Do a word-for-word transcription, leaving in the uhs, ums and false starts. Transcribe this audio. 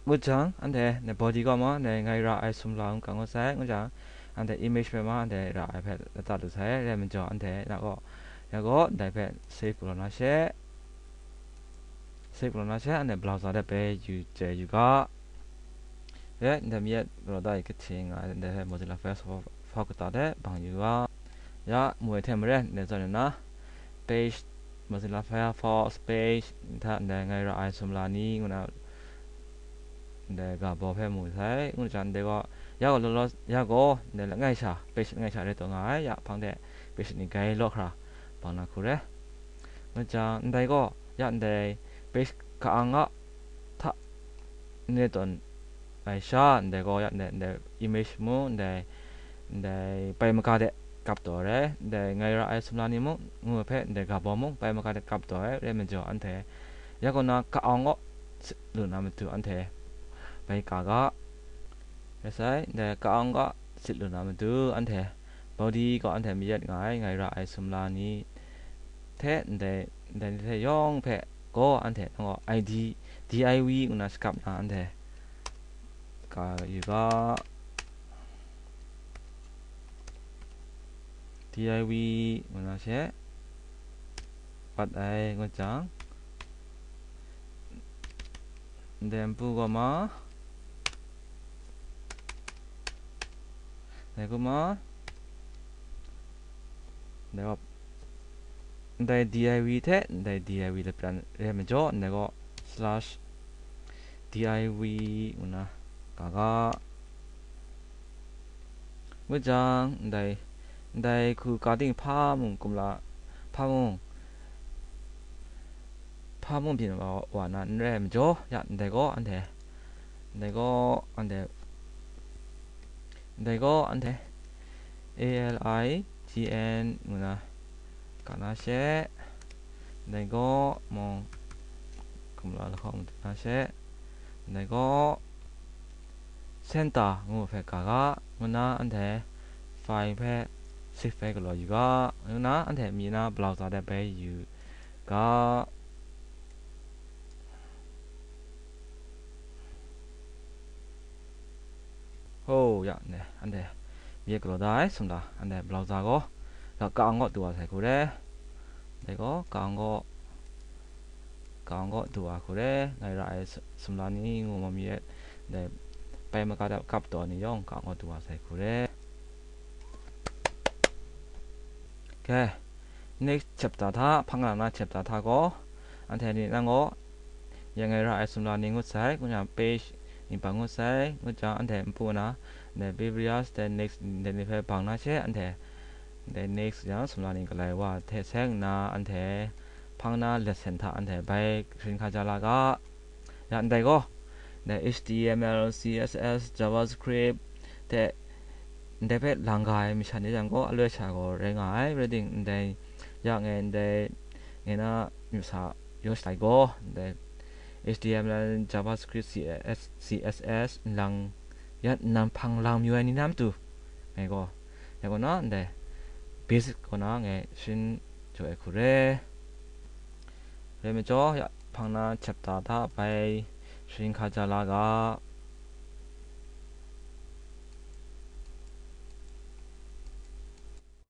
Ngut jang, anhte ndai body gaw ma, ndai ngai ra ai sumla ngu ga ngut sai, ngut jang, anhte image hpe ma, anhte ra ai hpe lata lu sai, rai majaw, anhte na gaw, ya gaw, ndai hpe save galaw na she, save galaw na she, anhte browser de bai yu chye yu ga. Rai, ndai mi yet galaw da i kahte nga ai, ndai hpe Mozilla Firefox hpa kata de bang yu ga. Ya, mu ai hte maren, ndai zawn na, page, Mozilla Firefox page, hta ndai ngai ra ai sumla ni, ngu na, ndai ga baw hpe mu sai, ngu jang, ndai gaw, ya gaw law law, ya gaw, ndai langai sha, page langai sha rai taw nga ai, ya hpang de, page ni gai law hkra, bang na hku re. Ngut jang, ndai gaw, ya ndai page ka-ang a hta n re tawn ai sha, ndai gaw, ya ndai, ndai image mung, ndai, ndai bai maga de kap taw ai, ndai ngai ra ai sumla ni mung, ngu ai hpe, ndai ga baw mung, bai maga de kap taw ai, rai majaw, anhte, ya kaw na ka-ang gaw sit lu na matu, anhte bai ka ga, rai sai, ndai ka-ang gaw sit lu na matu, anhte body gaw anhte mayat nga ai, ngai ra ai sumla ni hte ndai, ndai ni hte yawng hpe gaw anhte nang gaw I D, D I V ngu na shakap na anhte ka yu ga, D I V ngu na she, pat ai ngut jang, ndai npu gaw ma, ndai gaw ma, ndai gaw, ndai D I V hte ndai D I V lapran rai majaw, ndai gaw slash D I V ngu na ka ga. Ngut jang, ndai, ndai hku ka ting hpa mung kumla, hpa mung, hpa mung byin wa, wa na n rai majaw, ya, ndai gaw anhte, ndai gaw anhte, ndai gaw anhte, A L I G N ngu na, ka na she, ndai gaw mung, kumla lahkawng matu na she, ndai gaw, center ngu hpe ka ga, ngu na anhte file hpe save ai galaw yu ga, ngu na anhte mi na browser de bai yu ga. Ho, ya, ne, anhte mi galaw da ai sumla, anhte browser gaw, ga ka-ang gaw du wa sai hku re. Dai gaw, ka-ang gaw, ka-ang gaw du wa hku re, ngai ra ai s-, sumla ni ngu ma mi e, dai bai maga da kap taw ni yawng ka-ang gaw du wa sai hku re. Okay, next chapter hta, hpang na na chapter hta gaw, anhte ni nang gaw, ya ngai ra ai sumla ni ngut sai, ngu jang page ni bang ngut sai, ngu jang anhte npu na, dai previous, dai next, dai ni hpe bang na she, anhte, dai next yang sumla ni galai wa hte seng nna, anhte hpang na lesson hta anhte bai sharin hkaja la ga. Ya, ndai gaw, ndai H T M L, C S S, JavaScript hte ndai hpe lang ga ai masha ni jang gaw, aloi sha gaw rai nga ai, rai ting, ndai, ya ngai ndai, ngai na myu sa yaw shalai gaw, ndai H T M L, JavaScript, C S S, C S S, nlang, ya nang hpang lang mayu ai ni na matu, ngai gaw, ya gaw na, ndai basic gaw na ngai sharin jaw ai hku re. Rai majaw, ya hpang na chapter hta bai sharin hkaja la ga.